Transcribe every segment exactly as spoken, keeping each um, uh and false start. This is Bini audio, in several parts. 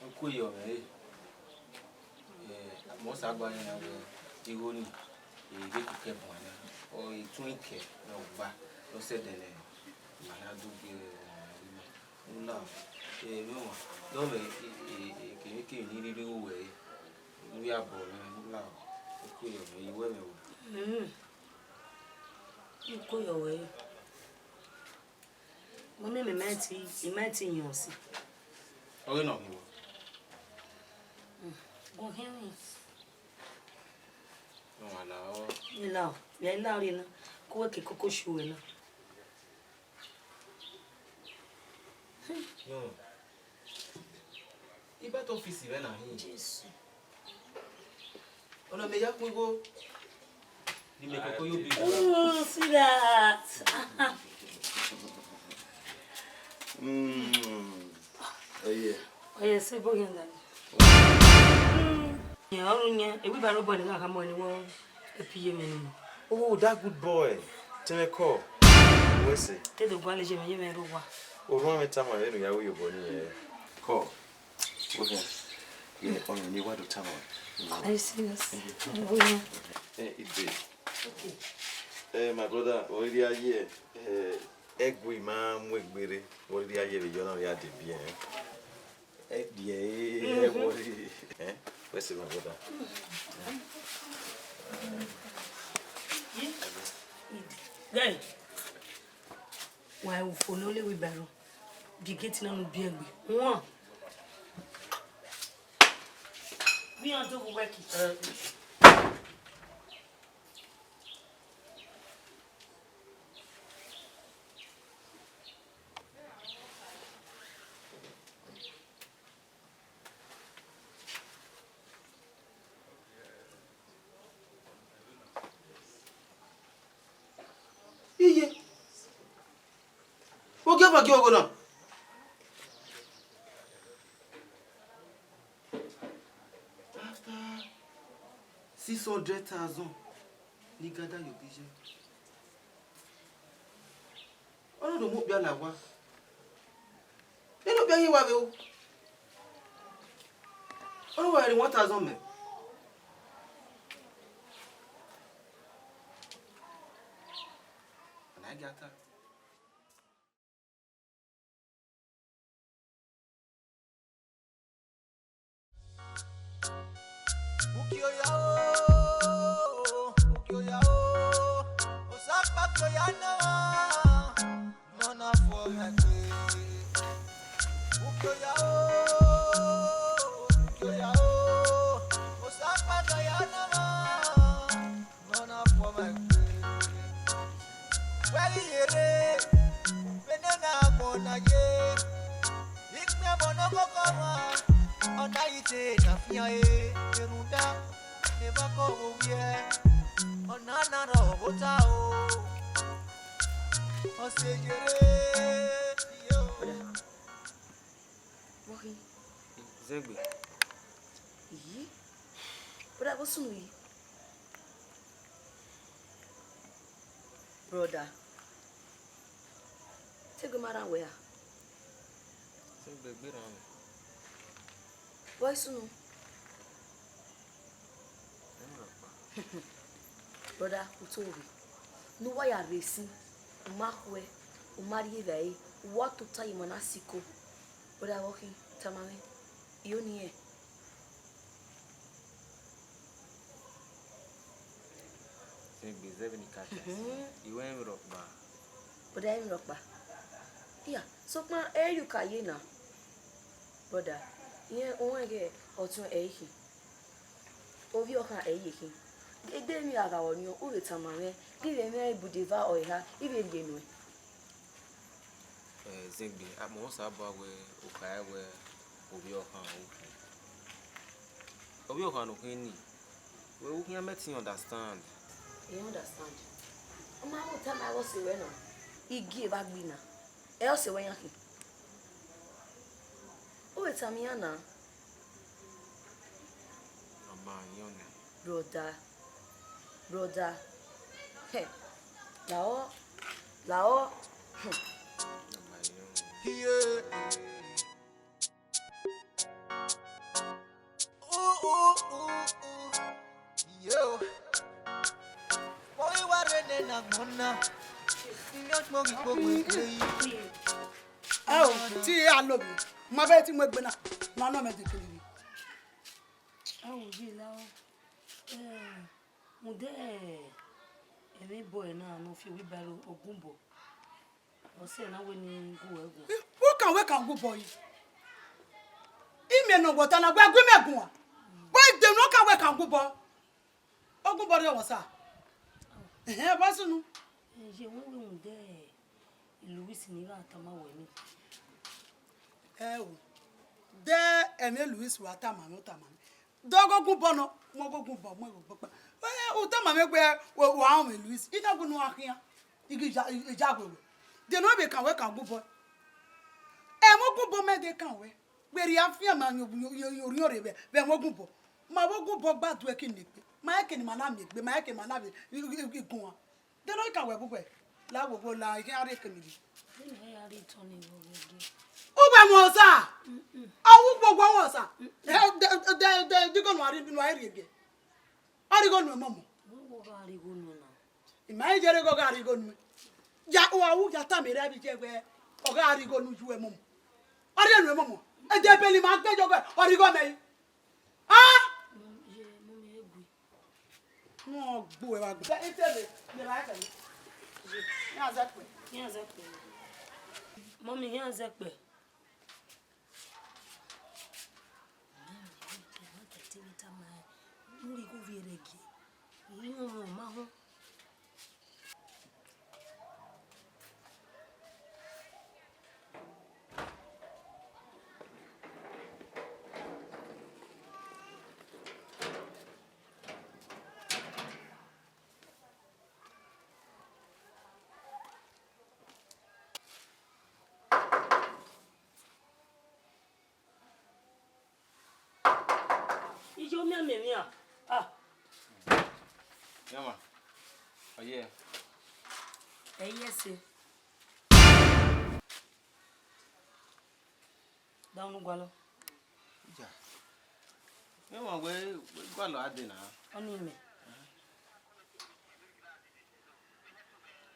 Uku yọ mwẹ re. Eh, mẹ ọ sa gba rẹn na wẹẹ, igho nii, e vbe koko ẹbun na, ọ i tun ikẹ ne ọ gba, ne ọ sẹ ẹdẹ nẹ, ima na do gie ọmwa ima. U la, eh, emwi ọmwa, dọmwẹ, eh, eh, eh, kemwikemwi ne I rhirhi ru wẹ re, ne u ya bọ mwẹ, u la, uku yọ mwẹ, I wẹ mwẹ wẹ. Mm. Uku yọ wẹ re. Mọmẹ, mẹ ma ti, I ma ti yan ọse. Ọ ghe ne ọ ghi wọ. Mm, gu khian mwẹ. Ọ ma la ọ. I la ọ, ya i la rre na, ke uwẹ ke koko shu wẹ na. No. I ba te ọfisi vbe na hin. Jesu. Ọna mẹ ya khuan igho. Ni mẹ koko yo bi. Mm, see that. Mm. Ẹyẹ. Ẹyẹ, se bogian dan. Mm. Yẹ, ọrhọ yẹn, ewi ba robọ ne gha khama ne wọ epi ye mẹ ni. Oh, that good boy. Tẹmwẹ kọ. Wẹ sẹ. Te do gualọ ye mẹ, ye mẹ rre owa. Orhuan mwẹ tama vbene u ya ru ye obọ nii. Kọ. Wẹ kha, ye ọnii ne I wa do tama ruẹ. Are you serious? Mm-hmm. Oh, yeah. Eh, Ide. Okay. Eh, my brother, ọ rhirhi a ye, eh, ẹgue ima mu egbe rre, ọ rhirhi a ye vbe yọ na, ọ ya de biẹ, eh. Eh, biẹ, eh, mm-hmm, ẹ wọrẹ, eh, wẹ sẹ, my brother. Ye, Ide. Guy. Wa ru fo ne ọ le wheelbarrow, bi gate na ne u biẹ egbe. Wan. Vbe iran do vbe uwẹ ki. Iye. Ogieva gie ọghọ na. After six hundred thousand ni gada ye obi ye. Ọ na do mu okpia la owa. Eno okpia ye wa vbe o. Ọ na wa rhie one thousand mẹ. Ọna gia ta. Ukioya o, ukioya o, Osapa ukioya na, nọ na fo mẹ gbe. Ukioya o, ukioya o, Osapa ukioya na. Nọ na fo mẹ gbe. Wẹ ghi yerre, vbene na gbọn na ye. Ikpia ẹbọ ne ọ koko ọmwa, ọ na ghi te na fian ẹre, rhunmwuda, evba ke ọ vbe wiẹ, ọ na na rhọ vbe ota o. Ọ sẹ yerre, yo. Vbọ khin? Zẹgbe. Iyi. Brother, vbọ sunu yi? Brother, te egbe ma rhan wẹ ra? Te egbe gbe rhan mwẹ. Vbọ i sunu? Emwi rhọkpa. Brother, u to vbe ne uwa ya rre sin, u ma khuẹ, u ma rri evbare, u wa tota ye emwa na siko. Brother, vbọ khin, tama mwẹ, I ho ni rẹn? Zẹgbe, zẹ vbene I ka khian sẹ. Mhm. I ru emwi rhọkpa. Brother, emwi rhọkpa. Iya, sokpan ẹ i re uka ye na. Brother, irẹn u rẹn ghe ọtẹn ẹ i khin. Ovbi ọkhan ẹ i ye khin. De emwi a gha vbe ọniọn, u vbe tama mwẹ, de I vbe mwẹ ibude eva ọre eha, I vbe rhie nuẹn. Eh, Zẹgbe, a ma Osanobua wẹ u khare wẹ ovbi ọkhan u khin. Ovbi ọkhan ne u khin nii, wẹ u khian mẹ te I understand. I understand. Ọ ma vbe tama ẹvbo ọse ruẹ na, I gie evba gbe na, ẹ ọse ruẹ yan khin. U vbe tama iran na. Ọ ma yan nẹ. Brother, brother, hẹ, lahọ, lahọ, hmm. Ọ ma yan nẹ. Yeah. Ooh, ooh, ooh, ooh. Yo. Boy, wa rre nẹ ne agbọn na. Iyọ kpoghi kpoghi kpoghi. Ẹ o, te I ya lo vbe, ma vbe te I mu egbe na, ma nọ mẹ dekele vbe. Ẹ o, ye la o. Eh, rhunmwuda emwi bọe na ne ọ fi wheelbarrow, ọ gun obọ. Ọ sẹ ne a wẹ ne I gu uẹ guan. Wẹ kan, wẹ kan gu obọ yi. Imẹ ne ọ wẹ ọta na, wẹ gu imẹ guan. Wẹ de ne ọ kan, wẹ kan gu obọ. Ọ gu obọ rriọ vbe Osa. Ẹhẹn, vbọ i sunu? Ẹ, ye wẹ wẹ rhunmwuda Luis ne I gha tama wẹ nii. Ẹ o, de ẹmwẹ Luis wa tama mwẹ, ọ tama mwẹ. De ọ ghe gu obọ nọ, mu ọ ghe gu obọ, mu ẹghẹ obọ kpa. Ẹ, u tama mwẹ wẹ, wẹ, wa rọnmwẹ Luis, I na gu ne u gha khian. I ghi ya, I, I ya wẹ wẹ. De ne ọ vbe kan wẹ kan gu obọ. Ẹmwẹ gu obọ mẹ de kan wẹ. Wẹ rhie afian ma yan orhiọn rre vbe, vbe ẹmwẹ gu obọ. Ma vbe gu obọ gba do ẹki ne egbe. Ma ẹki ne ima na miẹn egbe, ma ẹki ne ima na vbe, i, i, i, i guan. De ne ọ kan wẹ vbe uwẹ? La wo wo la, I khian rhie ekene yi. Vbene a ya rhie etọn ni vbe ọghe ẹgie. Uwẹ mwẹ Osa. Mm-mm. Ọ wu gbogbo mwẹ Osa. Mm-mm. Ẹ, de, de, de, de igho ne uwa rhie, ne uwa rhie ẹgie. Ọ rhie igho nuẹn mọmọ. Vbọ wo gha rhie igho nuẹn na? I ma i ye rre igho gha rhie igho nuẹn. Ya, uwa wu ya tama erha vbe iye wẹ, ọ gha rhie igho ne uwẹ mọmọ. Ọ rhie nuẹn mọmọ. Ẹdẹ ebe ne ima gbe yọ wẹ, ọ rhie igho mẹ yi. Ah! Mummy, ye, mummy, egui. Wọ́n gbó ẹ wá gbé. Ẹ tẹ̀lé, lè máa tẹ̀lé. Ní azẹ́pẹ̀. Ní azẹ́pẹ̀. Mummy, ní azẹ́pẹ̀. Lórí kó fi ẹrẹ gé. Ìyẹn ọmọ ọmọ ahọ́n. Iye omian mẹ emwi a. Ah. Yama. Oye. Ẹ i ẹse. Da unu gualọ. Ja. Yama, wẹ, wẹ gualọ a dee na. Ọnii mẹ.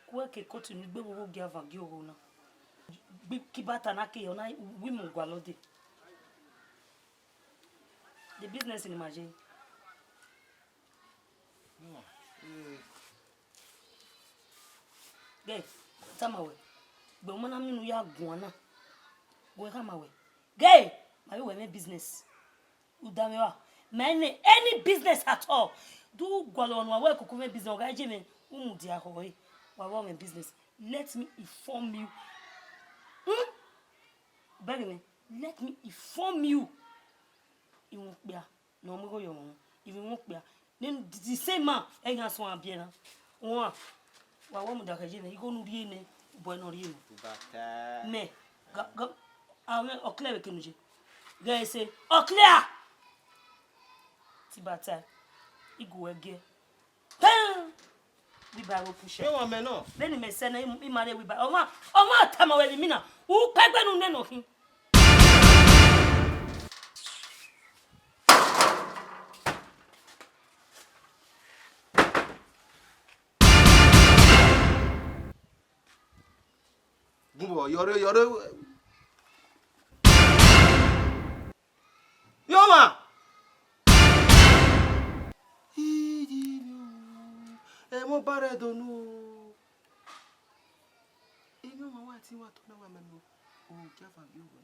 Kuẹ ke kotu ne igbe vbe owa ogie avan gie ogho na. Gbe, ke ibata na ke, ọ na wi mu gualọ dee. The business ni ma ye. Ghe, tama wẹ, gbe ọmọ na miẹn ne u ya guan na, wẹ khama wẹ, ghe, ma vbe wẹ mwẹ business. U da mwẹ ra? Ma any, any business at all. Do gualọ ne uwa wẹ koko mwẹ business, ọ gha je mwẹ, u mudia khọ re, wa vbe wẹ mwẹ business. Let me inform you. Hmm? Bẹghe mwẹ, let me inform you. Iwẹn okpia ne ọ mu igho ye ọmwa, ivbi iwẹn okpia. Ne the same man, ẹ i gha suẹn biẹ na. Uan, wa wẹ mudia khẹ ye nẹ, igho ne u rhie nẹ, obọ ne ọ rhie nẹ. Mẹ, ga, ga, a mwẹ ọklẹ vbe kenu ye. Ghẹ ẹse, ọklẹ a! Tibata, I gu wẹ giẹ. Pẹn! Wheelbarrow pusher. Vbe wa mẹ nọ? Vbene imẹ sẹ nẹ, ima rre wheelbarrow. Ọmwa, ọmwa tama wẹ vbe imina. U kpẹgbe ne u nene okhin. Gunbo, yọrre, yọrre. Yọmwa. Ẹmwẹ ọba rẹ donu. Emwi ọmwa wa ti wa tọ na wa mẹ nọ. O, Java ghi owa.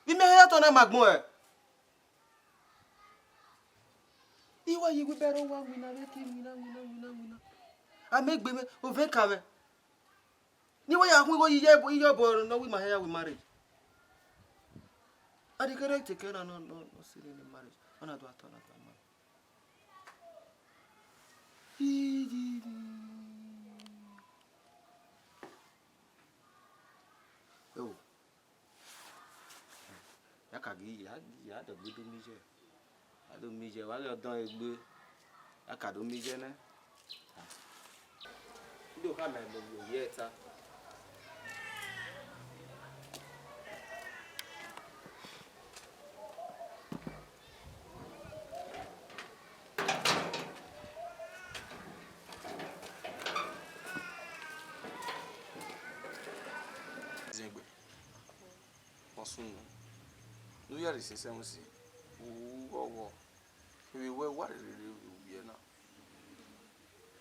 Vbe imẹ ya tọ na ma gbọn ẹ. I wa ye wheelbarrow wa winna vbe ke winna, winna, winna, winna. A mẹ gbe mwẹ, ovẹn ka mwẹ. Ne I wa ya khuan igho ye iye, iye obọ ne ọ wi ma hẹ ya wẹ marriage. A de kẹrẹ te kẹrẹ na nọ, nọ, nọ sẹ nene marriage. Ọ na do atọ na do ma. Ewo. Ya ka ghi ya, ya dọgbe do miẹn iye. A do miẹn iye, wa ghi ọdọn egbe. Ya ka do miẹn iye nẹ. Ido kha mẹ mu ye ta. Zẹgbe. Ọ sunu. Ne u ya rhie sẹn sẹn si. U ghọghọ. Kevbe wẹ wa rherhe rre vbe uwu na.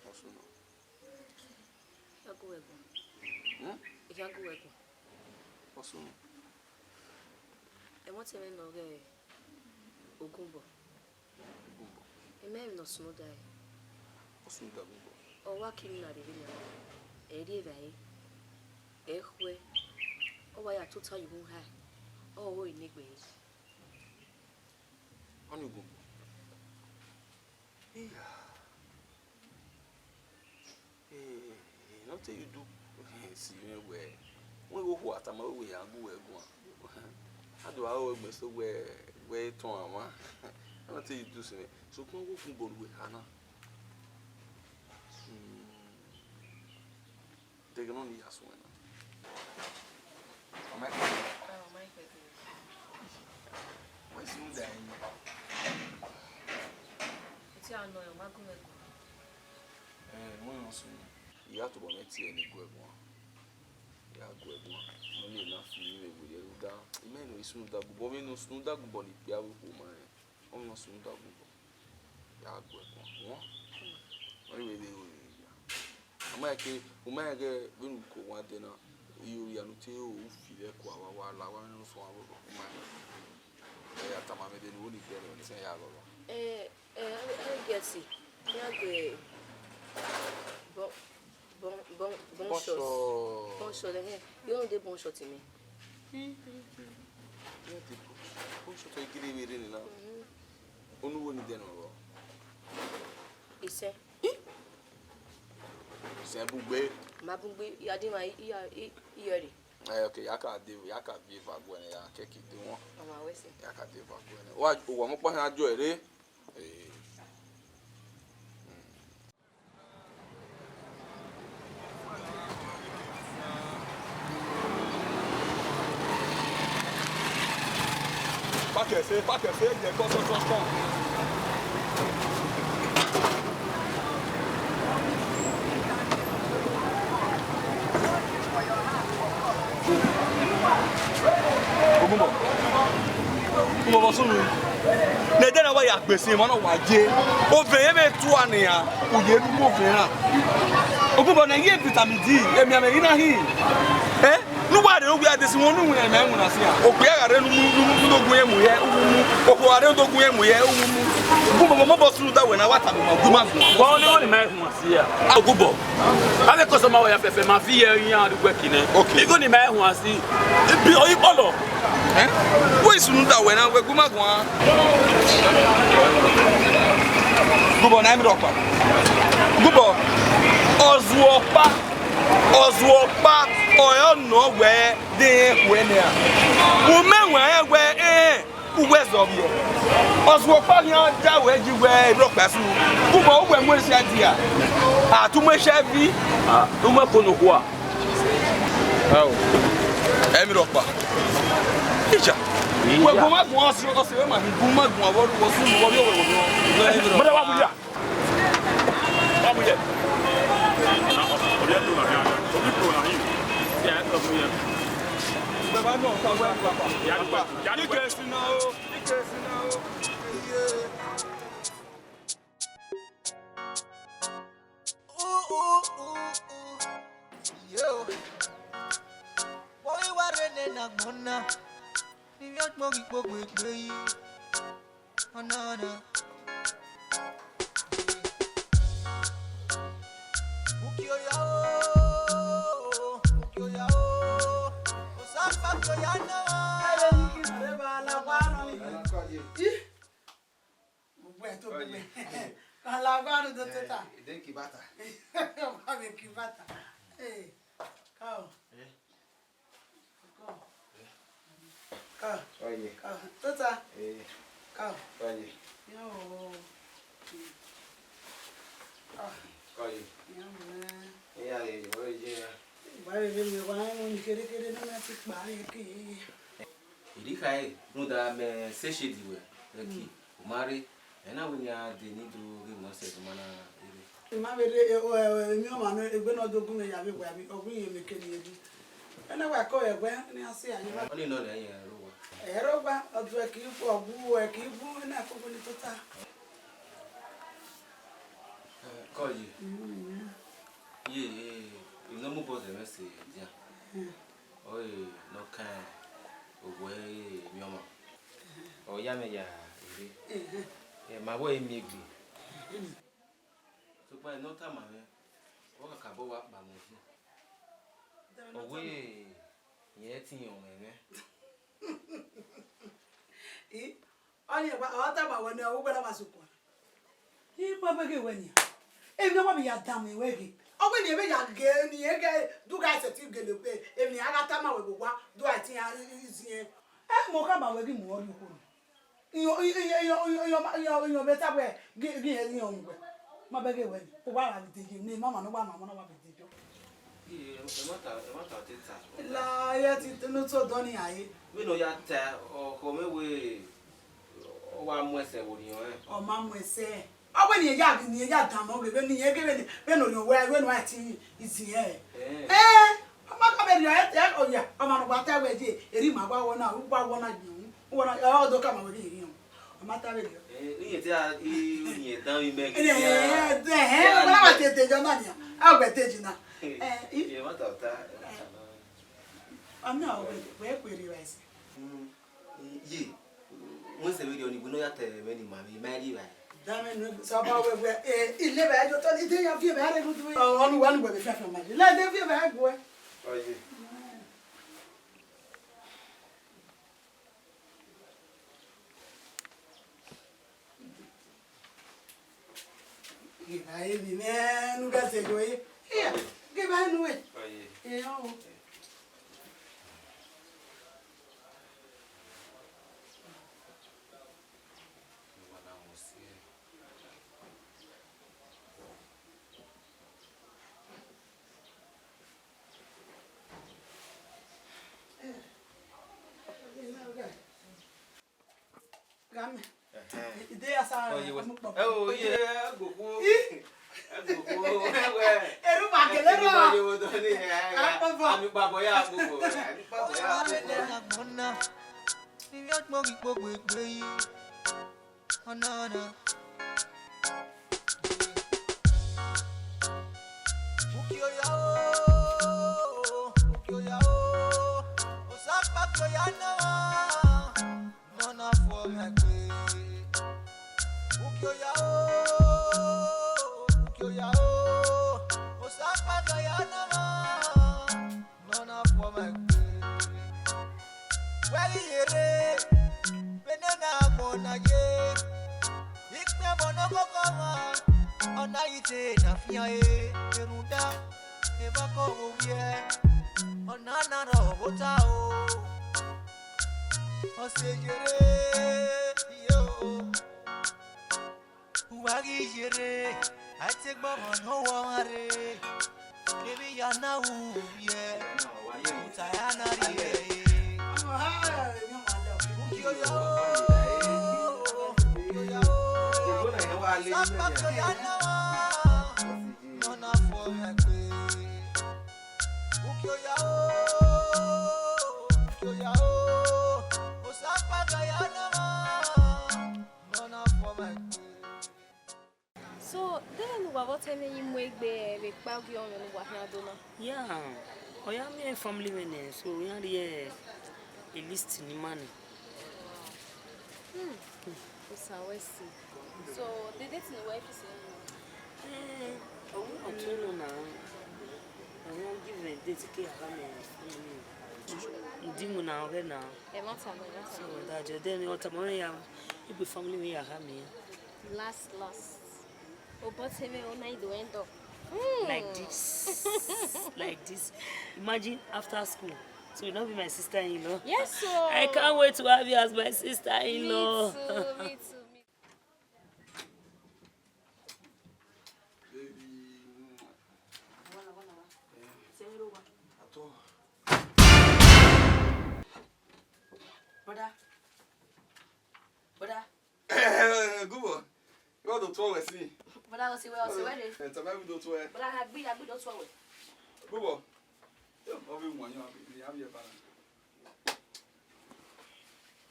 Ọ sunu. I khian gu uwẹ guan. Hmm? I khian gu uwẹ guan. Ọ sunu. Ẹmwẹ ọtẹn mwẹ ne ọ ghe Ogunbọ. Ogunbọ. I ma rẹn emwi ne ọ sunu da ẹre. Ọ sunu da Ogunbọ. Ọ wa ke emwi na rre vbenian. Ẹ rri evbare, ẹ khuẹ, ọ wa ya tota ye uhunmwu hae, ọ ho ne egbe ẹre. Ọnii Ogunbọ. Iya. Eh, eh, nothing you do. Eh, si mwẹ wẹ, wẹ okhuo a tama wẹ ya gu uwẹ guan. A do aro wẹ gbẹn so wẹ, wẹ tọn amwa. Nothing you do si mwẹ. Sokpan wẹ Ogunbọ ne uwẹ kha na. Hmm. Dẹghe nọ ne I ya suẹn na. Ọ ma kpẹdẹ. Ọ ma kpẹdẹ. Wẹ sunu da ẹre. Eti a nọ, ọ ma gu mwẹ guan. Ẹ, wẹ nọ sunu. I ya tobọ mwẹ tie ne I gu ẹre guan. I ya gu ẹre guan. Nọ ni na fi mi vbe werriẹ rhunmwuda. I ma rẹn ne ọ sunu da gu, but vbene ọ sunu da gu, but ne ikpia vbe okhuo ma rẹn. Ọ ma sunu da gu bọ. Ya gu ẹre guan. Wọn. Ọ ni vbe rre ro ya. Ọ ma ke, ọ ma ghẹ vbene u ko wan dẹ na, iyo ya nu te u fi vbe ẹko ava wa la, wa ne u sọn aro, ọ ma. Ẹ ya tama mwẹ dẹ ne u ni dẹ rẹ, ọ ni sẹ ya lọlọ. Eh, eh, I, I get it. Ya gu bọ, bọ, bọ, bọ short. Bọ short. Bọ short, eh, eh. You know the bọ short in me. Bọ short, I giri vbe rre ni na. Mhm. Unu wo ni dẹ nọ rọ? Isẹn. Isẹn bugbe. Ma bugbe, ya di ma, i, i, i, i yẹrẹ. Eh, okay, ya ka de, ya ka bi eva guẹ nẹ, ya kẹki de wọn. Ọmọ wẹ sẹ. Ya ka de eva guẹ nẹ. Wa, wa mọ kpa ha jọ ere. Eh. Pakẹse, pakẹse, jẹ kọsọkọsọ. Ogunbọ. Ogunbọ, vbọ sunu. Ne ẹdẹ na wa ya gbese emwa nọ wa ye. Ovẹn vbe tua nian, u ye ru ovẹn na. Ogunbọ ne I ye vitamin D, emianmwẹ ghi na hin. Eh? Ne uwa rre owia desi wọn ne uwinna ma winna sian. Okpia gha rre ne u mu, ne u mu, ne u do gun iran mu ye, u mu mu. Okhuo gha rre ne u do gun iran mu ye, u mu mu. Ogunbọ, mọ bọ sunu da wẹ na wa tama ma gu ma gun. Vbọ ni wọ ni ma gun. Yeah. Ogunbọ. Avbe customer wa ya fẹfẹ ma fi ye iran ru wẹ kinẹ. Okay. Igho ni ma huan si. Bi oyi kpọlọ. Eh? Wẹ sunu da wẹ na wẹ gu ma guan. Gubọ na mi rọkpa. Gubọ. Ọzuọkpa. Ọzuọkpa. Ọyọ nọ wẹ de wẹ nẹ. U mẹ wẹ wẹ eh. Uwẹ zọ vbiẹ. Ọsuọkpa khian da wẹ yi wẹ erọkpa su. Kuvbọ uwẹ mu eshẹ dia. A tu mu eshẹ vi. A, u mu ẹko ne okhuo a. Ao. Ẹmwẹ rọkpa. Icha. Wẹ gu ma gun ọsẹ, ọsẹ wẹ ma gu ma gun avọ ru wọ su wọ vbiẹ wẹ wọ. Mọdẹ wa bu ya. Wa bu ya. Yo. Boy, wa rre nẹ ne agbọn na. Ivbi ọgbọn ghi kpogbe egbe yi. Ọna, ọna. Uki oya o, uki oya o. Osanpa uki oya na. Ih. Gbogbo ẹ to gbogbo ẹ. Ọlagua ru do tota. Eh, ide ki bata. Ọba mi ki bata. Eh, ka o. Eh. Ka o. Eh. Ka o. Oye. Ka o. Tota. Eh. Ka o. Oye. Yo. Ah. Oye. Yo, man. Iya, ye, oye. Ba re mi wa mo ni kere kere na na ti pa ye ke. Erha khare, rhunmwuda mẹ sẹ shade wẹ, ẹki, u ma rre, ẹ na wẹ ne iran dee ne I do ghe ne ọ sẹ ne ima na rre. I ma vbe rre, e, o, e, emwi ọmwa ne egbe ne ọ do gu mwẹ ya vbe wẹ, ọ gu irẹn mẹ ke ne irẹn di. Ẹ na wa kọ ẹguẹ, ne iran si a ye. Ọni nọ ne ẹ i rre owa. Ẹ i rre owa, ọ do ẹki bu, ọ gu ẹki bu, ẹ na koko ni tota. Ẹ, kọ ye. Mm. Ye, e, emwi ne ọ mu obọ zẹ mwẹ sẹ dia. Mm. Ọre ne ọ kan owẹ emwi ọmwa. Ọ ya mwẹ ya rre. Ẹ, ma vbe ọre miẹn egbe. Sokpan ne ọ tama mwẹ, ọ kakabọ wa kpa mwẹ fi. Ọ wẹ irẹn ẹtin ọmwẹ mwẹ. I, ọni ọ tama wẹ ne ọ wẹ na wa sokpan. I ma bẹghe wẹ nian, emwi ne ọ wa vbe ya danmwẹ ruẹ ghe, ọ wẹ ne irẹn vbe ya ghe ne irẹn ghẹ, do gha sẹtin gele egbe, emwi ne a gha tama wẹ vbe owa, do gha ẹtin iran iziẹn. Ẹ, mẹ ọ khama wẹ ghi mu ọrri okhuo nọ. Iyọn, iyọn, iyọn, iyọn, iyọn, iyọn, iyọn vbe ta wẹ ghi, ghi rẹn iyọn mu wẹ. Ma bẹghe wẹ nian, owa ra vbe de ye, ne mama ne ọ wa ma, ọmọ na wa vbe de ye. Iye, ẹmwata, ẹmwata te ta. La, ya ti ne u to dọ ni a ye. Vbene ọ ya ta, ọ khọ mwẹ wẹẹ, ọ wa mu ẹsẹ vbe orhiọn ẹn. Ọ ma mu ẹsẹ. Ọ wẹ ne irẹn ya, ne irẹn ya danmwẹ ghe, vbene irẹn ghe, vbene, vbene orhiọn wẹ, vbene ọ ẹtin iziẹn. Eh. Eh, ọ ma ka vbe rhie ẹtẹ, ọ ya, ọmwa ne ọ gba ta wẹ ye, erha ima wa wọ na, u wa wọ na gbẹn, u wọ na, ọ do ka ma wẹ ghi rhiọn. Ọ ma ta vberriọ. Eh, irẹn te a, i, irẹn danmwẹ imẹ ghe. Eh, eh, eh, eh, ọ na wa te de jọ na nian. A wẹ te ji na. Eh, i, irẹn ma ta ota. Ọ na wẹ, wẹ kue rri evbare sẹ. Mm, ye, wẹ sẹ vberriọ ni, wẹ ne ọ ya ta ẹmwẹ ne ima vbe, ima rri evbare. Danmwẹ nu, sẹ ọba wẹ, wẹ, eh, ile evbare jọ tọ, ide ya viẹ evbare rre nudu. Ọ, ọnii wa nu wẹ vbe fiafia ma ye. La ide viẹ evbare guẹ. Ọ ye. Ghe evbare emwi mwẹ ne u ghẹ zẹ yọ ẹre. Iya, ghe evbare nuẹn. Aye. Ẹ, ọ. Gha mẹ. Ẹhẹn. Ide ya sa. Oye, we. Ọmukpọ. Ẹ o, oye, ẹ gbokpo. Ih. Ẹ gbokpo. Ẹ wẹ. Eru ma kele rọ. Ẹ gbokpo, ye wo dọ ni, ẹ, ẹ, akpọbọ. Ami kpabọ ya gbogbo, ami kpabọ ya gbogbo. Ọna, ọna. Ivbi ọgbọn ghi kpogbe egbe yi. Ọna, ọna. Uki oya o, uki oya o, Osanpa uki oya na, nọ na fo mwẹ gbe. Uki oya o, uki oya o, Osanpa uki oya na, nọ na fo mwẹ gbe. Wẹ ghi rre, vbene na gbọn na ye, ikpẹn ọmọ ne ọ koko ọmwa, ọ na ghi te na fian ẹre, rhunmwuda, evba ọkọ vbe ovbiẹ, ọna na rhọ ota o. Ọse yere, yo. Uwa ghi yere, a te gbe ọmwa ne ọ wọ ọmwa rre. Emwi ya na ru yẹ, uta ya na rrie. Uki oya o, uki oya o. Sapa ke ya na wa, nọ na fo ẹgbẹ. Uki oya o, uki oya o. Osapa ke ya na wa, nọ na fo ẹgbẹ. So, de ne uwa vbe ọtẹn mwẹ yi mu egbe vbe ekpa ọghe ọmwẹ ne uwa khian do na? Ya, ọ ya miẹn family mwẹ nẹ, so iran rhie a list ne ima nẹ. Hmm, Osa wẹ si. So, the date ne uwa fisi ẹre? Eh, ọ wẹ ọtẹn nọ na, ọ wẹ give a date ke a gha miẹn family mwẹ. Ndi mu na ọghẹ na. Ẹmwata mwẹ, ẹmwata mwẹ. So, that just then, ọ tama mwẹ ya, igbe family mwẹ ya gha miẹn. Last, last. Obọ te mwẹ, ọ na i do end up. Hmm. Like this. Like this. Imagine after school. So you now be my sister-in-law. Yes, so. I can't wait to have you as my sister-in-law. Me too, me too, me too. Baby. At all. Brother. Brother. Good boy. You want to tell us, see? Brother, what's the way? What's the way? Eh, tell me we don't tell. Brother, I be, I be don't tell. Good boy. Yo, I'll be one. You have your balance.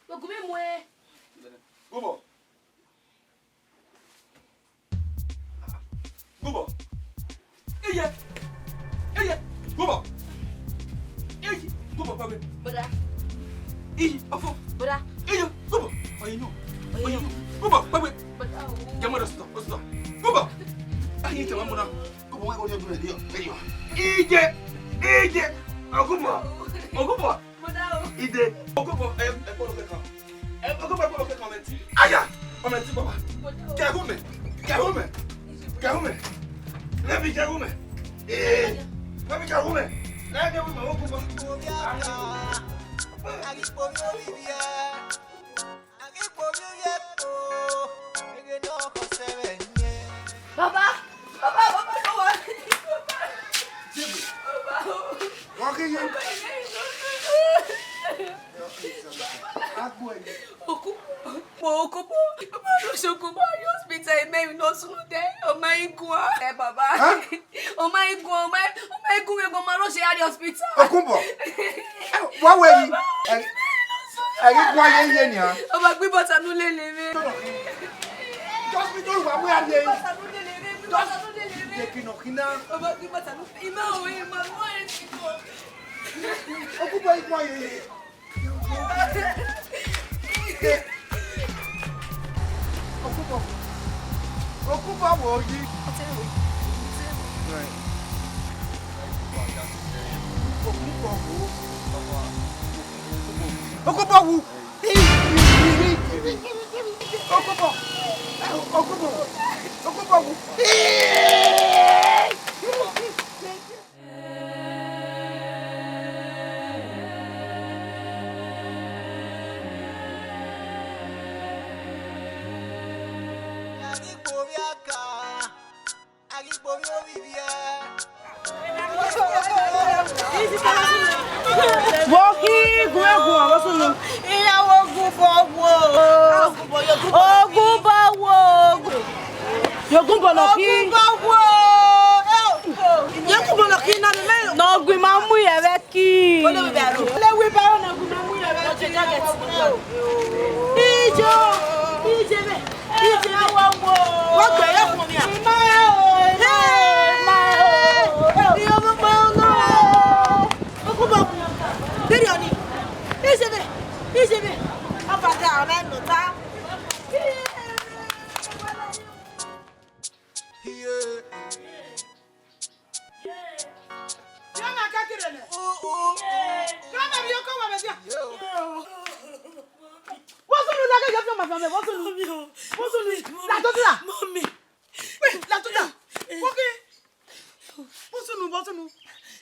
Yo, give me more. Good boy. Gubo. Iye. Iye. Gubo. Iye. Gubo, pagbe. Brother. Iye, ọfọ. Brother. Iye, gubo. Oyin yo. Oyin yo. Gubo, pagbe. Brother, oh. Jẹ mọ dọ sitọ, dọ sitọ. Gubo. Ayi, jẹ mọ na. Gubo, wọn kò ní ọdún rẹ, yọ, yọ. Iye. Iye. Ogubo. Ogubo. Ide. Okobo, ẹ, ẹ kpọlọ kẹkan. Ẹ, Okobo, ẹ kpọlọ kẹkan, ọmọ ẹti. Aya! Ọmọ ẹti, baba. Kẹhu mẹ. Kẹhu mẹ. Kẹhu mẹ. Lẹbi kẹhu mẹ. Ee. Lẹbi kẹhu mẹ. Lẹbi kẹhu mẹ, Okobo. Baba, baba, baba, baba, baba. Wọ́n kí yín. Agbo ẹ̀yìn. Okubo, Okubo, ma lọ ṣe Okubo, a rrie hospital, ẹ mẹ emwi ne ọ sunu dẹ, ọ ma i guan. Ẹ, baba. Hẹn? Ọ ma i guan, ọ ma, ọ ma i gun vbe gun, ma rhie ọse ya rrie hospital. Okunbọ. Wa wẹ yi. Ẹghi guan ye ye nia. Ọ ma gbe ibọta ne u lele mwẹ. Hospital wa wẹ a rrie. Ibọta ne u lele mwẹ, ibọta ne u lele mwẹ. Ye kino kina. Ọ ma gbe ibọta ne u, ima o, ima o, ẹ ti kọ. Okunbọ i guan ye ye. Okubo. Okubo wo yi. Okubo wo. Okubo wo. Okubo. Okubo. Okubo wo. Vbọ khin gu ẹguọn vbọ sunu? Iran wo gu bọ wo. Ogunbọ wo. Ye Ogunbọ nọ khin. Ogunbọ wo. Ye Ogunbọ nọ khin na mẹ. Ne ọ gu ima mu ye ẹvbo ẹki. Ole wheelbarrow. Ole wheelbarrow ne ọ gu ima mu ye ẹvbo ẹki. Ijo, ije mẹ, ije mẹ. Wọ́n gbé yẹ fún mi à. Ima o, ima o, ima o. Iye ọmọ pẹ́ ọ̀nà. Ogunbọ, dèrè ọ̀nì. Ije mẹ, ije mẹ. Ọba ga ọ̀nà ẹ̀ nọ ta. Vbọsunu laghe ye fiọma fiọma, vbọsunu. Vbọsunu. Latutu ra. Latutu ra. Vbọsunu, vbọsunu.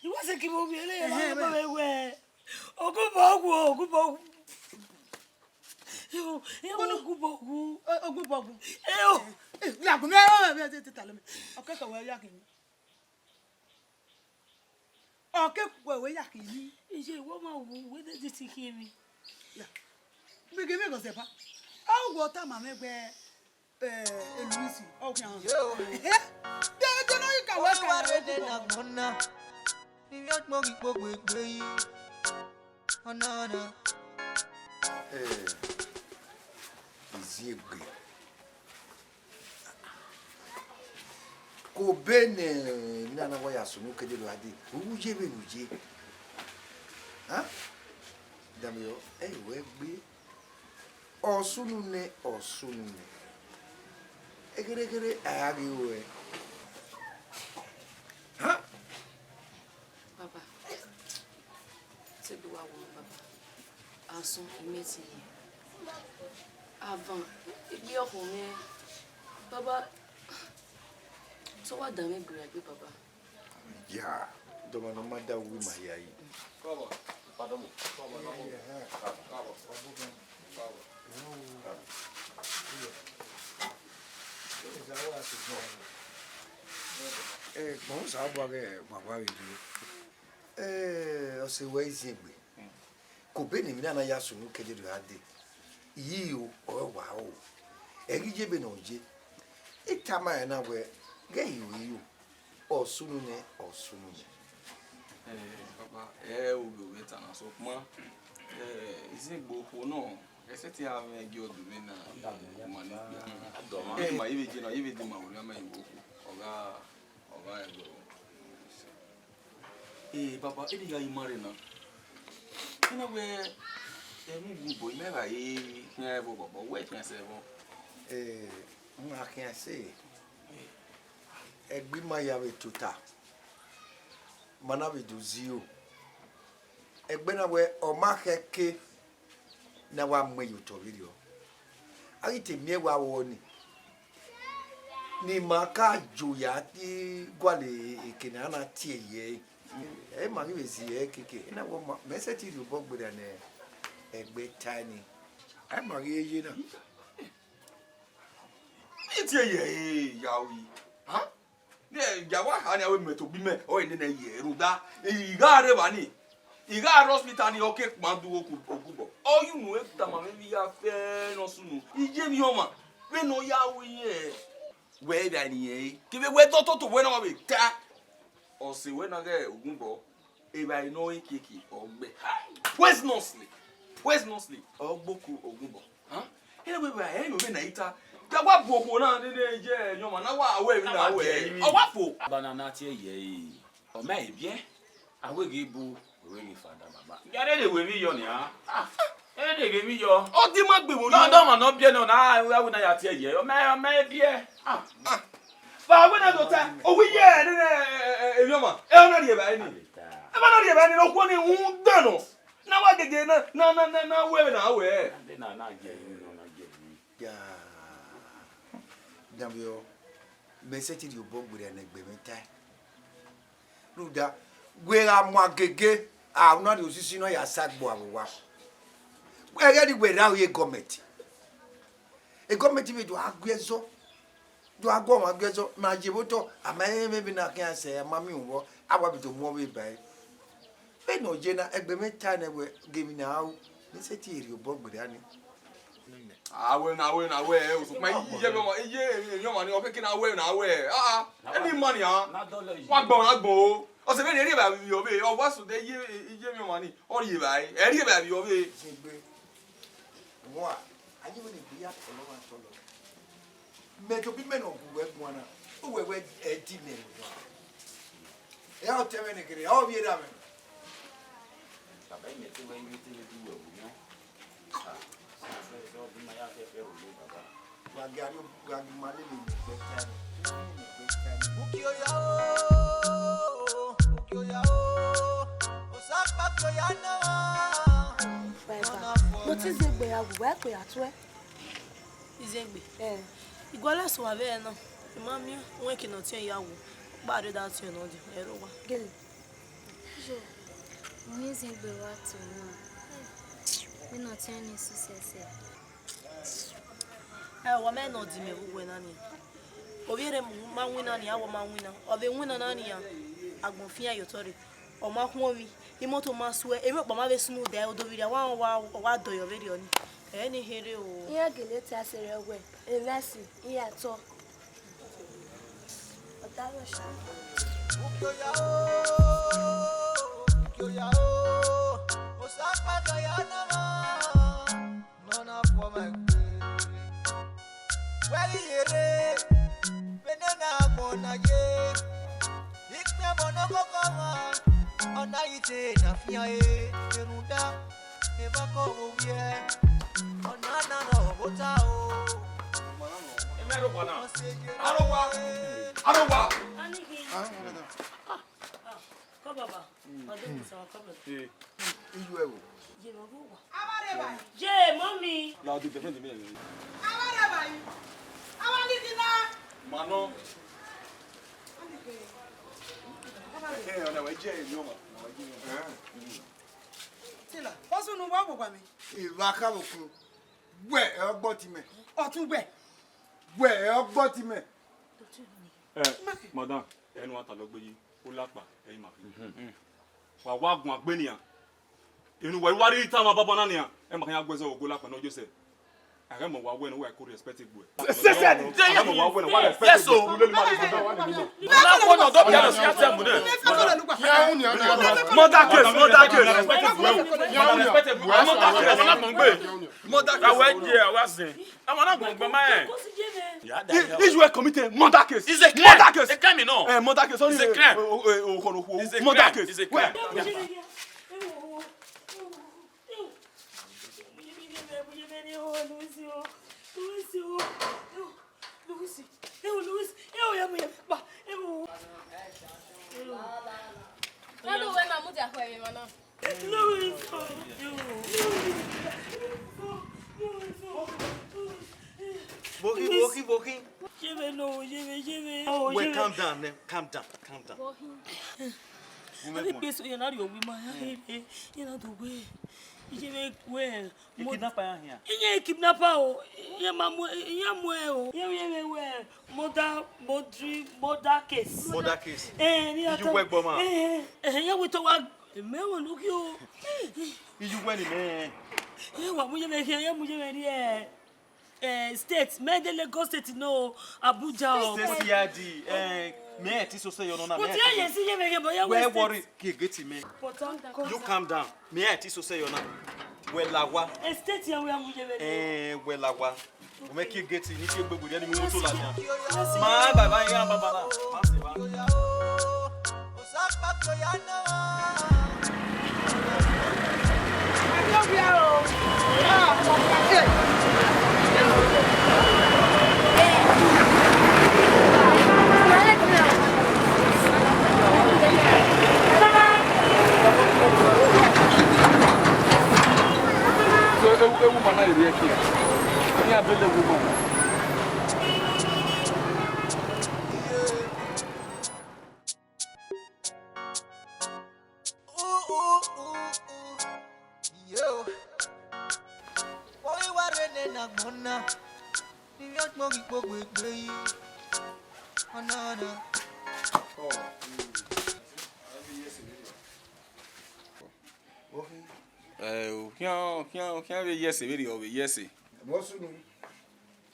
Iwa se ki mo bi ele ya ma mo be wẹ. Ogunbọ wo, Ogunbọ wo. Eo, eo, ogun bọ wu. Ogun bọ wu. Eo. Eh, eh, lagun mẹ, eh, eh, eh, eh, talọ mẹ. Ọ kẹkẹ wẹ ya khin. Ọ kẹkẹ wẹ ya khin. Iye, wẹ ma wu, wẹ de de ti khin mi. Ya. Bẹghe mẹ gọzẹ ba. A wọ tama mẹ wẹ, eh, Luisi, ọ khian. Yo. Eh? De, de no yi ka wẹ ka. Owa rre de na gbọn na. Iyọ gbọn ghi kpogbe gbe yi. Ọna, ọna. Eh, Iziegbe. Kobe ne, ne a na wa ya sunu kede do a de, u ye vbene u ye. Ha? Damiọ, ẹ i wẹ gbe. Ọ sunu nẹ, ọ sunu nẹ. Eghereghere a ya ghi ruẹ. Ha? Baba, te do wa wọ, baba. Asun, imẹ ti ye. Avan, egbe ọkhọ mwẹ, baba, te wa danmwẹ gberra egbe, baba. Ya, dọmọ ne ọ ma da uwu ima hia yi. Káàbọ̀, padà bọ̀. Káàbọ̀, káàbọ̀. Káàbọ̀. Káàbọ̀. Eh, kpọnmwẹ Osanobua ghẹ, wa wa vbe rre. Eh, ọ sẹ wẹ Iziegbe. Kobe ne emwi na na ya sunu kede do a de, iyiro ọre wa ro. Ẹ ghi ye vbene ọ ye. I tama ẹn na wẹ, ghẹ i ro iro, ọ sunu nẹ, ọ sunu nẹ. Eh, papa, ẹ, ovbi ovbi ẹta na, sokpan, eh, Iziegbe okhuo nọ, ẹ sẹtin a mwẹ gie ọdọ mwẹ na, ma ne ikpia. Ẹ ma, i vbe je na, i vbe de ma, orhiọn ma i wo okhuo, ọ gha, ọ gha ẹguẹ. Eh, baba, eni gha yi ma rre na. I na wẹ, ẹ, mu gu bọ, imẹ gha ye khian ẹvbo, baba, wẹ khian sẹ ẹvbo. Eh, n gha khian sẹ, ẹgbẹ ima ya vbe tota, ma na vbe do ziro. Ẹgbẹ na wẹ, ọ ma khẹke ne a wa mu ẹn ye otọ vberriọ. A ghi te miẹn wa vbọ ni, ne ima ka yo ya gualọ eke ne a na tie ye ẹre. Ẹ ma ghi vbe zi ẹre keke, ena wẹ ọ ma, mẹ sẹtin rhie obọ gberra ne ẹgbẹ tae ni. Ẹ ma ghi ye na. I tie ye ẹre ya ru yi. Ha? Ne ya wa kha nia wẹ mẹ tobọ imẹ, ọ i nene ye ẹre rhunmwuda, I gha rre evba ni, I gha rre hospital ni, ọ ke kpan du oku, oku bọ. Ọ ye unu e tama mwẹ vbe I gha fẹ ne ọ sunu. I ye emwi ọmwa, vbene ọ ya ru irẹn, wẹ evbare ne irẹn re, kevbe wẹ dọ toto wẹ ne ọ vbe ta. Ọ sẹ wẹ na ghẹ ogun bọ, evbare ne ọ re kiekie, ọ gbe. Poisonously, poisonously, ọ gbe oku ogun bọ. Huh? Ẹ wẹ, wẹ, ẹ, vbe na i ta. Te a wa bu okhuo na dede ye emwi ọmwa na wa wẹ emwi na wẹ. Ọ wa fo. Banana tie ye e. Ọ ma e biẹ. A wẹ ghi bu, wẹ ghi fada baba. Ya rere wẹ emwi yọ nia. Ah, ẹ rere emwi yọ. Ọ di ma gbe wo yọ. Dọmọ ne ọ biẹ nọ na, a wẹ na ya tie ye. Ọ ma, ọ ma e biẹ. Ah. Ah. Ba wẹ na do ta. O wi ye rere emwi ọmwa. Ẹ ọ na rhie ba ni. Ẹ ba na rhie ba ni, okhuo ni un dẹn nọ. Na wa gege na, na, na, na, na wẹ na wẹ. Ande na, na je ru, na je ru. Ya. Damiọ, mẹ sẹtin rhie obọ gberra ne ẹgbẹ mwẹ tae. Rhunmwuda, wẹ gha mu agege, a na rhie osisi nọ ya sa gbe avbe owa. Wẹ ghẹ ni wẹ ra ye gọọmẹnti. E gọọmẹnti vbe do a gu ẹzọ. Do a gu ọmwa gu ẹzọ, ma ye vbe otọ, a ma rẹn emwi na khian sẹ, a ma miẹn uhunmwu, a wa vbe do mu ọvbehe ba ẹre. Vbene ọ ye na, ẹgbẹ mwẹ tae nẹ wẹ, ghe emwi na ru, ne I sẹtin rhie obọ gberra ni. A wẹ na, a wẹ na, a wẹ, ẹ, osokpan, iye emwi ọmwa, iye emwi ọmwa ni, ọ keke na wẹ na wẹ. Ah, ah, any man ya. Wa gbọn, na gbọn o. Ọ sẹ vbene erriọ evba vbe ivbiẹ ọvbehe, ọ wa sẹ odẹ iye, iye emwi ọmwa ni, ọ rhie evbare, ẹ rhie evba vbe ivbiẹ ọvbehe. Zẹgbe. Wọn a, a ye vbene egbe ya tọlọ ọmwa tọlọ. Mẹ tobọ imẹ ne ọ gu wẹ guan na, uwẹ wẹ ẹ di mẹ guan. Ẹ ọ tẹ mwẹ ne kherhe, ọ vbiẹ ra mwẹ. Baba, imẹ te wẹ, imẹ te wẹ du wẹ wu nẹ. Ah, ọ bu ma ya fẹfẹ wu nẹ, baba. Wa gari, wa gi ma lele ne ẹgbẹ ta nẹ. Ne ẹgbẹ ta nẹ. Uki oya o, uki oya o, Osa kpa uki oya na. Baba, mo ti Iziegbe ya wu, wẹ kpe ya tuẹ. Iziegbe. Eh. I gualọ ẹse uwa vbe ẹre na, I ma miẹn uwẹ eke ne ọ tiẹn ya wu, ọ kpa rre da tiẹn nọ dee, ẹ rre owa. Gele. Yo, uwẹ Iziegbe wa to na. Vbene ọ tiẹn ni su sẹsẹ. Ẹ, wa mẹ ne ọ di mẹ vbe uwẹ na nian. Ovbi erha ma winna nian, awọ ma winna. Ọ vbe winna na nian, agbọn fian ye otọ rre. Ọ ma khuọnmwi, imoto ma suẹ, emwi ọkpa ma vbe sunu da, odovbi rria wa, wa, wa dọyọ vberriọ ni. Ẹ ne kherhe o. Iran gele te a sẹ rẹ wẹ, emwa ẹse, iran tọ. Ọ da vbe ọsha. Ukioya o, ukioya o, Osakpa gaya na ma. Nọ na fọ ma egbe. Wẹ ghi rre, vbene na agbọn na ye. Ikpẹn ọmọ ne ọ koko ọmwa, ọ na ghi te na fian ẹre, rhunmwuda, evba kọ vbe owiẹ, ọ na na rọ vbe ota o. Arowa, arowa, arowa. Anighi. Ah, ah, kọ baba. Ọdọ mi sọ kọ baba. Eh. Iyu ẹvbo. Ye baba wa. Ye, mommy. Na ọdọ ìfẹ́ fẹ́ mi. Awa rẹ ba yi. Awa ni kina. Ma nọ. Ẹ, ọna wẹ jẹ èmi ọmọ. Tila, osun nu wa gbọgba mi. Evba kha vbe okun. Wẹ ẹ ọgbọ ti mẹ. Ọtun wẹ. Wẹ ẹ ọgbọ ti mẹ. Eh, madam, ẹnu wa ta lọgbe yi, Olakpa, ẹ i ma khin. Wa wa guan gbe nian. Enu wa wa rri tama baba na nian, ẹ ma khin ya gu ẹzọ Olakpa ne ọ ye sẹ. A ghẹ mọ wa wẹ ne uwa ko respect egbe. Sẹ, sẹ, sẹ, a ghẹ mọ wa wẹ ne wa respect egbe. Yes, o. Mother case, mother case. Mother case. Mother case. Awa ye, awa zẹ. Ama na gbọngbọn ma ẹ. He, he should commit a murder case. He's a crime. Murder case. A crime, no. Eh, murder case. It's a crime. Oh, oh, oh, oh, oh, oh. It's a crime. Murder case. It's a crime. Lucy, ewu Lucy, ewu ya mu ya pa, ewu. Nanu wẹ ma mudia khẹ emwa na. Lucy, ewu, ewu. Vbokhin, vbokhin, vbokhin. Yevbe no, yevbe, yevbe. Oh, well, yevbe. Calm down, eh, calm down, calm down. Vbokhin. Woman, abi kpe so ya na rhie owa ima ya rre, ya na do wẹ. Yevbe well. E kidnapper ya hian? Iye kidnapper o. Iye ma mu, iye mu ẹ o. Iye, iye, iye, iye, murder, murder, murder case. Murder case. Eh, ni ata. Iye wẹ gbọ ma? Eh, eh, iye wẹ to wa. Mẹ wo nu ki o. Iye wẹ ni mẹ. Iye wa mu ye mẹ khian, iye mu ye mẹ rrie, eh, state. Mẹ de Lagos State no, Abuja o. State C I D, eh, mẹ ti so sẹ yọ nọ na. But mẹ iye ti ye si ye mẹ ghe, but iye wẹ state. Wẹ worry, ki gate mẹ. Port Harcourt. You calm down. Mẹ i ti so sẹ yọ na. Wẹ la owa. Estate ya wẹ a mu ye vbe. Eh, wẹ la owa. O mẹ ki gate ni fi egbe gbe ni mu moto la nia. Ma baba ya baba na. Ma se ba. So, ewu, ewu ma na rhie ẹki. Iran bele ewu ma na. Yo. Oyi wa rre nẹ ne agbọn na. Ivbi ọgbọn ghi kpogbe egbe yi. Ọna, ọna. Ẹ, okhian, okhian, okhian vbe ye ẹse vberriọ, ọ vbe ye ẹse. Vbọ sunu?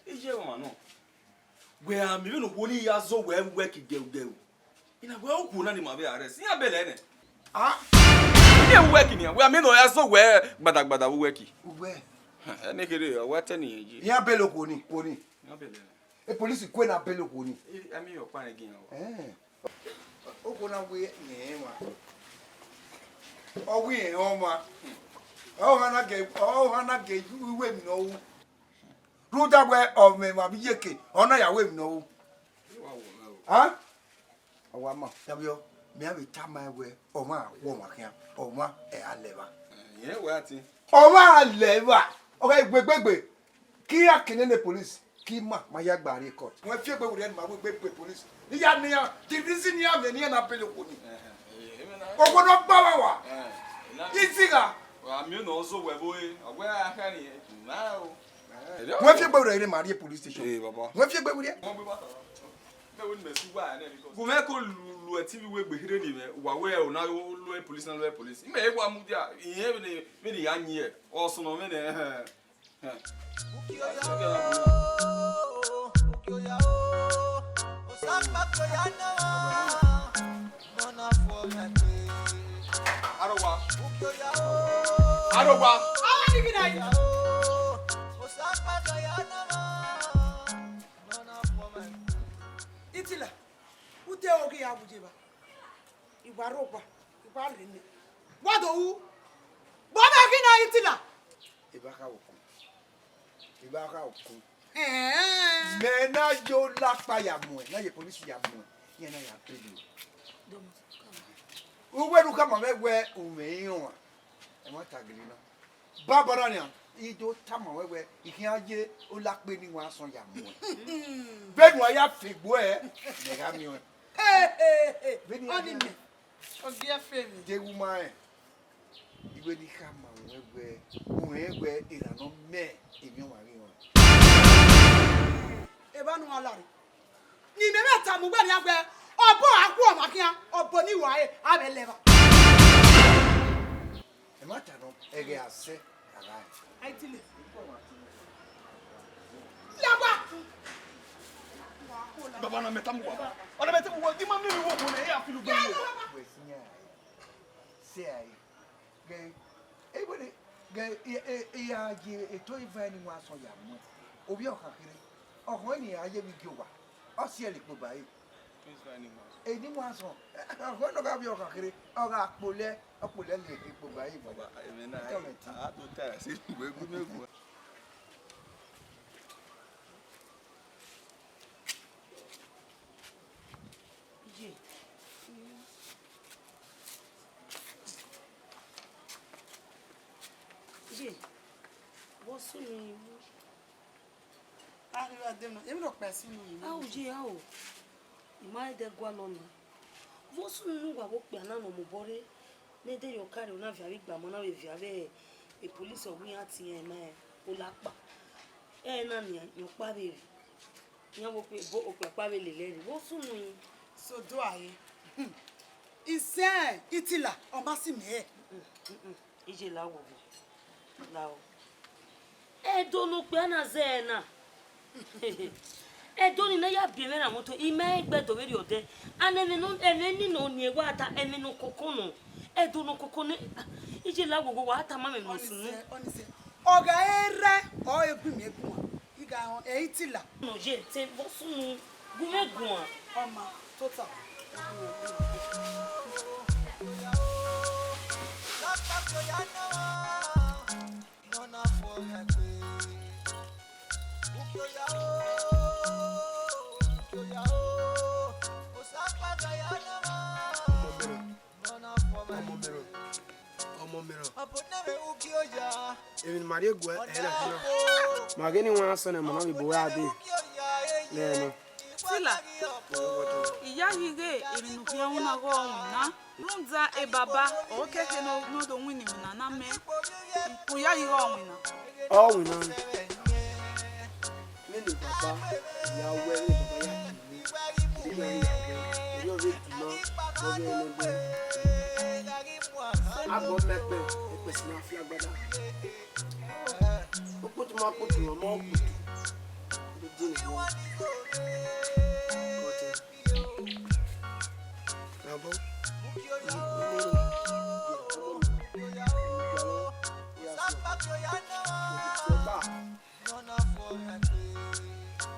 Iye ọmwa nọ. Wẹ a miẹn vbene okhuo ni ya zọ wẹ vbe uwẹ ki gẹrugẹru. I na wẹ okhuo na ni ma vbe arrest. Iran bẹlẹ nẹ. Ah, iye uwẹ ki nian, wẹ a miẹn ne ọ ya zọ wẹ gbadagbada vbe uwẹ ki. Uwẹ. Ẹ ne kherhe, ọ wa tẹ ne irẹn ye. Iran bẹlẹ okhuo ni, okhuo ni. Iran bẹlẹ nẹ. E polisi kue na bẹlẹ okhuo ni. Ẹ miẹn ọkpa rẹn gian. Eh. Okhuo na wẹ irẹn ọmwa. Ọ wẹ irẹn ọmwa. Ọ hana gẹ, ọ hana gẹ iwe emwi ne ọ ru. Rhunmwuda wẹ ọ mwẹ emwa vbe iyeke, ọ na ya ru emwi ne ọ ru. A? Ọ wa ma, davbiọ, mẹ a vbe tama ẹn wẹ, ọmwa wẹ ọmwa khian, ọmwa ẹ a lẹ evba. Ẹ, irẹn wẹ a tin. Ọmwa a lẹ evba, ọ gha gbe egbegbe, ke iran kene ne police, ke ima ma ya gba rrie court. Wẹ fi egbe werriẹ ne ima ru egbe police. Ne iran, ne iran, the reason iran mwẹ ne iran na bẹlẹ okhuo ni. Okhuo ne ọ gba vbe owa. Isigha. Wa miẹn ne ọ zọ wẹ vbe ore, ọ wẹ a kha rẹn, na o. Wẹ fi egbe rre ma rrie police station. Ee, baba. Wẹ fi egbe rrie. Gu mwẹ ko lu, lu ẹ T V wẹ egbe kherhe ni mwẹ, wa wẹ ọ na lu ẹ police na, lu ẹ police. Imẹ wa mudia, irẹn vbene, vbene I ya yin ẹ, ọ sunu vbene, ẹhẹn. Arowa. Arowa. Itila, u te oghi ya wu ye evba. I wa rre owa, I wa rre nẹ. Wa do wu. Vbọ mwẹ ghi na Itila? Evba kha okun. Evba kha okun. Ẹẹn. Mẹ na ye olakpa ya muẹn, na ye polisi ya muẹn, iran na ya pele. Uwẹ ne u khama mwẹ wẹ u mwẹ iran, ẹmwata gele na. Baba na nian, I do tama ruẹ wẹ, I khian ye olakpa eni wan asọn ya muẹn. Vbene uwa ya fe egbe ẹre, mẹ gha miẹn ọẹn. He, he, he. Vbene iran ọni ya mẹ. Ọ gie fe emwi. Deghẹ u ma rẹn, I wẹ ne I khama ruẹ wẹ, u rẹn wẹ erha ne ọ mẹ emwi ọmwa ghi rẹn. Evba ne uwa la rre. Ne imẹ vbe tama ugbẹn nian wẹ, ọbọ a khu ọmwa khian, ọbọ ne I wa re, a vbe lẹ evba. Ẹmwata nọ, ẹghẹ a sẹ, a gha rẹn. Aitile. Lagua. Baba, ọna mẹ tama uwa. Ọna mẹ tama uwa, di ma miẹn emwi vbe okhuo nẹ, I ya feel ugbo. Wẹ siẹn a re. Sẹ a re. Ghe, e wẹ ne, ghe, e, e, e ya ye eto ivan ni wan asọn ya muẹn. Ovbi ọkhan kherhe. Ọkhọn ni a ye vbe igie owa. Ọ si ẹre kpo ba ẹre. Eni wan asọn. Ọkhọn ne ọ gha vbe ọkhan kherhe. Ọ gha kpolẹ, ọ kpolẹ lele kpo ba ẹre. Baba, emwi na, Tọmọ ẹtin. A do ta ẹre si, wẹ gu mẹ gu. Iye. Iye. Vbọ sunu yi? A ghi vbe dẹ nọ, emwi ne ọ kpa sunu yi. Ao, iye, ao. I ma dẹ gualọ na. Vbọ sunu ne uwa vbe okpia na ne ọ mobọ rre, ne de ye ọka rre, ọ na viọ avbe igbama na vbe viọ avbe police ọ wẹ iran tie iran ma olakpa. Ẹna nian, rẹn ọkpa vbe rre. Iran vbe okpia, okpia ọkpa vbe lele ẹre. Vbọ sunu yi? Sodo a re. Isẹn Itila, ọ ma si mẹ. Iye la wo vbo. La o. Ẹdo ne okpia na zẹ na. Ẹdo ni na ya biẹ mwẹ na moto, I ma gbe ẹdo vberriọ dẹ. And ẹmwẹ nọ, ẹmwẹ ni nọ ni wa ta, ẹmwẹ nọ koko nọ. Ẹdo nọ koko nẹ, iye la wo vbo wa tama mwẹ ne ọ sunu. Ọnise, ọnise. Ọ gha re rẹ, ọ re gu mwẹ guan. I gha rẹn, ẹ i Itila. Nọ ye te vbọ sunu, gu mwẹ guan. Ọ ma, tota. Ọmọ mẹ rọ. Ọmọ mẹ rọ. Emwi ne ma rhie guẹ, ẹ na khin na. Ma ghe ne I wan asọn nẹ, ma na vbe bu uwa dee. Nẹ nọ. Sila, I ya ghi ghe emwi ne u khian winna ọghe ọ winna. Rhunmwuda e baba, ọ kẹkẹ ne ọ, ne ọ do winna emwi na na mẹ. U ya ghi ghe ọ winna. Ọ winna. Vbene baba ya wẹ, vbene baba ya tama mwẹ, vbene ọ ya wẹ, erriọ vbe tuma, ọ vbe rẹn nẹ. Agbọn mẹ kpẹ, ekpẹn si na fi agbada. Okpoto ma kpoto, ọmọ okpoto. Vbe din ne ọ. Rabọ.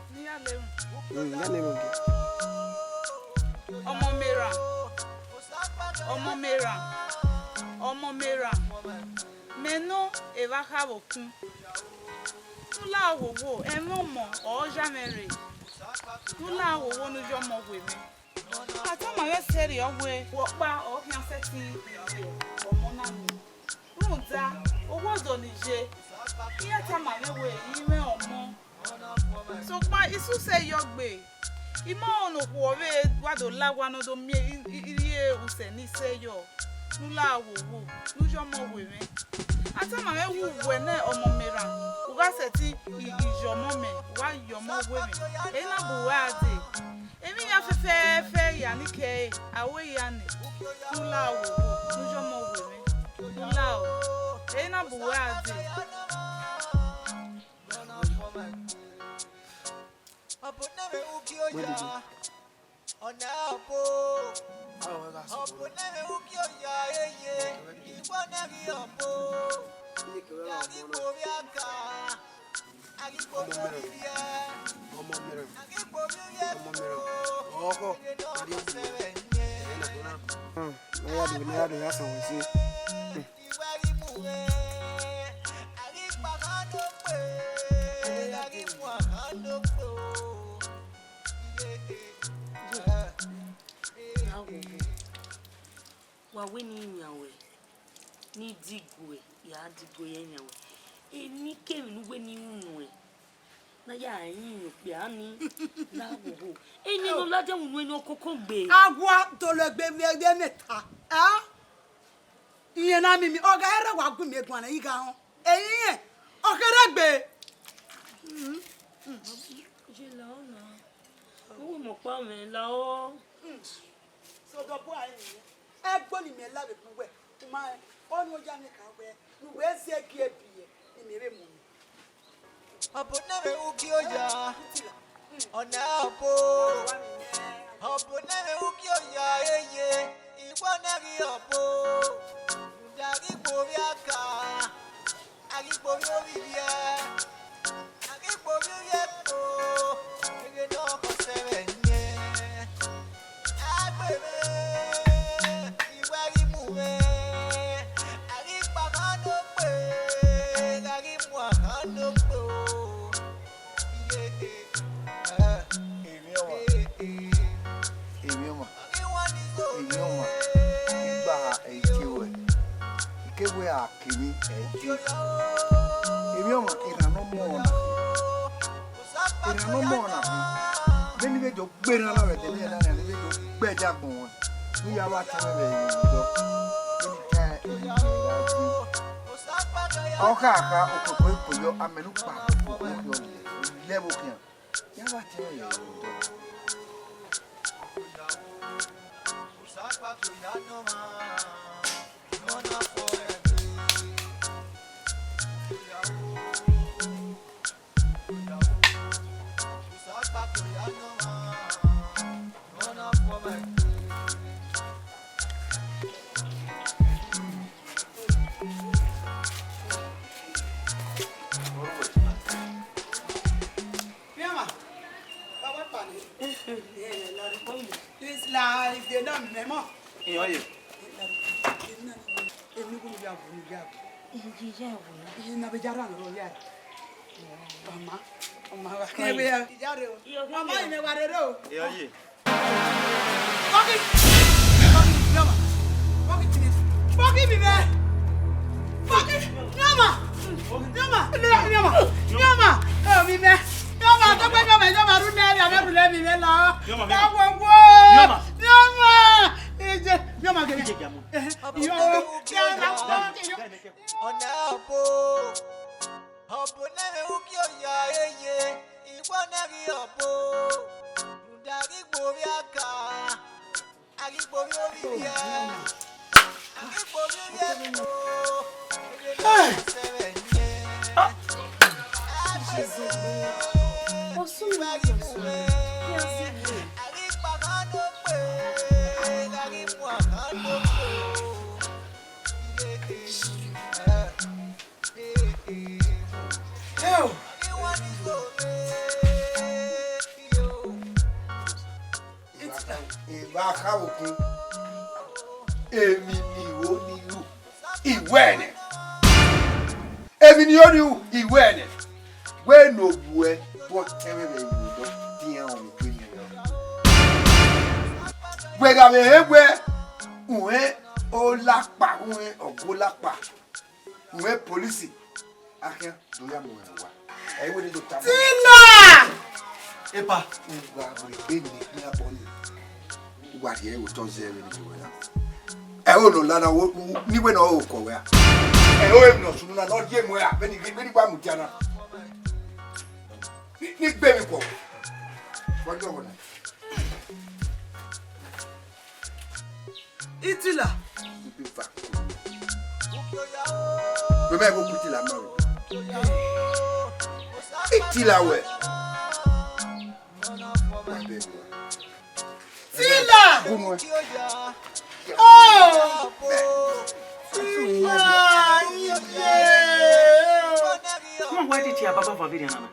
Ne I ya lele. Mm, I ya lele. Ọmọ mẹ ra, ọmọ mẹ ra, ọmọ mẹ ra. Mẹ nọ evba kha vbe okun. Ne u la wowo, ẹmwẹ ọmọ ọ ya mwẹ rre. Ne u la wowo ne u ya ọmọ wẹ mwẹ. A tama mwẹ sẹrriọ wẹẹ, vbe ọkpa ọ khian sẹtin rhie ọmọ na nẹ. Rhunmwuda, owa ọdọ ne I ye, iran tama mwẹ wẹẹ, I mwẹ ọmọ. Sokpan, I sẹ usẹ yọ gbe. I ma rẹn ne okhuo vbe wa do la owa ne ọ do miẹn I, I, I rhie usẹ ne I sẹ yọ. Ne u la wo wo, ne u yọ ọmọ we mwẹ. A tama mwẹ wu wẹ ne ọmọ mẹ ra, u gha sẹtin i, i yọ ọmọ mẹ, wa yọ ọmọ we mwẹ. Ena bu uwẹ a dee. Emwi ya fẹfẹfẹ ya ni kẹre, a wẹ ya nẹ. Ne u la wo wo, ne u yọ ọmọ we mwẹ. Ne u la o. Ena bu uwẹ a dee. Where did you? Ọna ọbo, ọbo ne vbe uki oya eye, iwọ ne ghi ọbo, ya ghi kpo ovbi aka, a ghi kpo ovbi ovbi viẹ, ọmọ mẹrẹ, a ghi kpo ovbi ovbi ọmọ mẹrẹ, ọkọ, a ghi kpo ovbi ovbi viẹ. Hmm, ne ya do, ne ya do, ya san wẹ si. Hmm. Iwẹ ghi mu mwẹ, a ghi kpa gha do kpe, a ghi mu a gha do kpe o. Wa wẹ ne I yan ruẹ, ne I diguẹ, ya diguẹ ya yan ruẹ. Emwi kemwi ne uwẹ ne I ru nuẹn, ne a ya rinmwian okpia ni, la wo wo. Eni ne ọ ladian unu eni ọkoko gbe. A wa dolo egbe vbe ẹmwata, a? Irẹn na miẹn mi, ọ gha rre wa gu miẹn guan ne I gha rẹn. Ẹi rẹn, ọ kherhe gbe. Ye la ọna. Uwu mẹ ọkpa mwẹ la ọ. Sọdọ bu a rẹn nìyẹn. Ẹgbo ne imẹ la vbe gun wẹ, u ma rẹn, ọnii ọ ya mwẹ kan wẹ, ne uwẹ zẹ gie biẹ, ne imẹ vbe mu mwẹ. Ọbo ne vbe uki oya, ọna ọbo, ọbo ne vbe uki oya eye, iwọ ne ghi ọbo, rhunmwuda ghi kpo ovbi aka, a ghi kpo ovbi ovbi viẹ, a ghi kpo ovbi ovbi ẹko, eghe ne ọ khọ sẹ vbe ẹyẹn. Agbẹmwẹ, iwẹ ghi mu mwẹ, a ghi kpa gha do kpe, a ghi mu a gha do kpe o. Iye, eh, emwi ọmwa, eh, eh, emwi ọmwa, emwi ọmwa, igba ẹre I tie ruẹ, I ke wẹ a ke emwi ẹre I tie. Emwi ọmwa, erhan ne ọ mu ọna. Erhan ne ọ mu ọna khin, vbene I vbe do gbe erhan na vbe ẹdẹ ne I na nian, ne I vbe do gbe ẹdẹ agbọn ruẹn, ne I ya vbe tama ẹmwẹ vbe odọ, vbene I ta ẹmwẹ vbe gha die. Ọ kha kha, okoko eko yọ, amẹ ne ukpa okoko khian lẹ, lẹ vbe okhian, ya vbe tama ẹmwẹ vbe odọ. Miẹn ọmwa, wa wẹ kpa nẹ. Ẹ, la rre. Please, la ivie na mẹ mọ. Iran ye. Emwi ne u ya vu, ne u ya vu. Iye, iye, iye, iye. Iye na vbe ya rran rọ ya. Ọma, ọma wa kẹ vbe ya. Iya rre o. Ọma, imẹ wa rre o. Iran ye. Bọghi! Bọghi, miẹn ọmwa. Bọghi, please. Bọghi, miẹn mwẹ. Bọghi, miẹn ọmwa. Miẹn ọmwa. Miẹn ọmwa. Miẹn ọmwa. Ẹ, miẹn mwẹ. Miẹn ọmwa, tọgbẹ miẹn ọmwa, miẹn ọmwa, rhunmwuda, miẹn ọmwa, rhunmwuda, miẹn mwẹ la. Miẹn ọmwa, miẹn ọmwa. Miẹn ọmwa. Miẹn ọmwa. Ẹ, je, miẹn ọmwa gẹdẹ. Ẹhẹn. Yo, miẹn ọmwa. Ọna ọbo, ọbo ne vbe uki oya eye, iwọ ne ghi ọbo, rhunmwuda ghi kpo ovbi aka. Evba kha vbe okun, emwi ne I ho ne I ru, I wẹ nẹ. Emwi ne I ho ne I ru, I wẹ nẹ. Wẹ ne ovbuẹ bu ọtẹn mwẹ vbe ẹvbo odọ, dian ọmọ egbe ne I ra. Wẹ gha vbe rẹn wẹ uhẹn olakpa, uhẹn ọgua olakpa. Uwẹ police, a khian do ya mu ẹmwẹ owa. Ẹ i wẹ ne do tama. Tina! Epa, u gha vbe egbe ne ikpia bọ ni. U gha rhie ẹre otọ zẹ vbene I wẹ na. Ẹ O no la na, wo, wo, ni wẹ ne ọ ho kọ wẹ a. Ẹ, o emwi ne ọ sunu na, ne ọ rhie mu ẹre a, vbene I ghi, vbene I gba mudia na. Ni, ni gbe emwi kọ wẹ. Wa jọ wọ na. Itila. Ibi va. Wẹ ma gu Itila ma wẹ. Itila wẹ. Wa bẹ wẹ. Tila! Unu ẹ. Oh! Tila, iye! Wọ́n wá di ti àbábá fún abẹ́rẹ́ náà.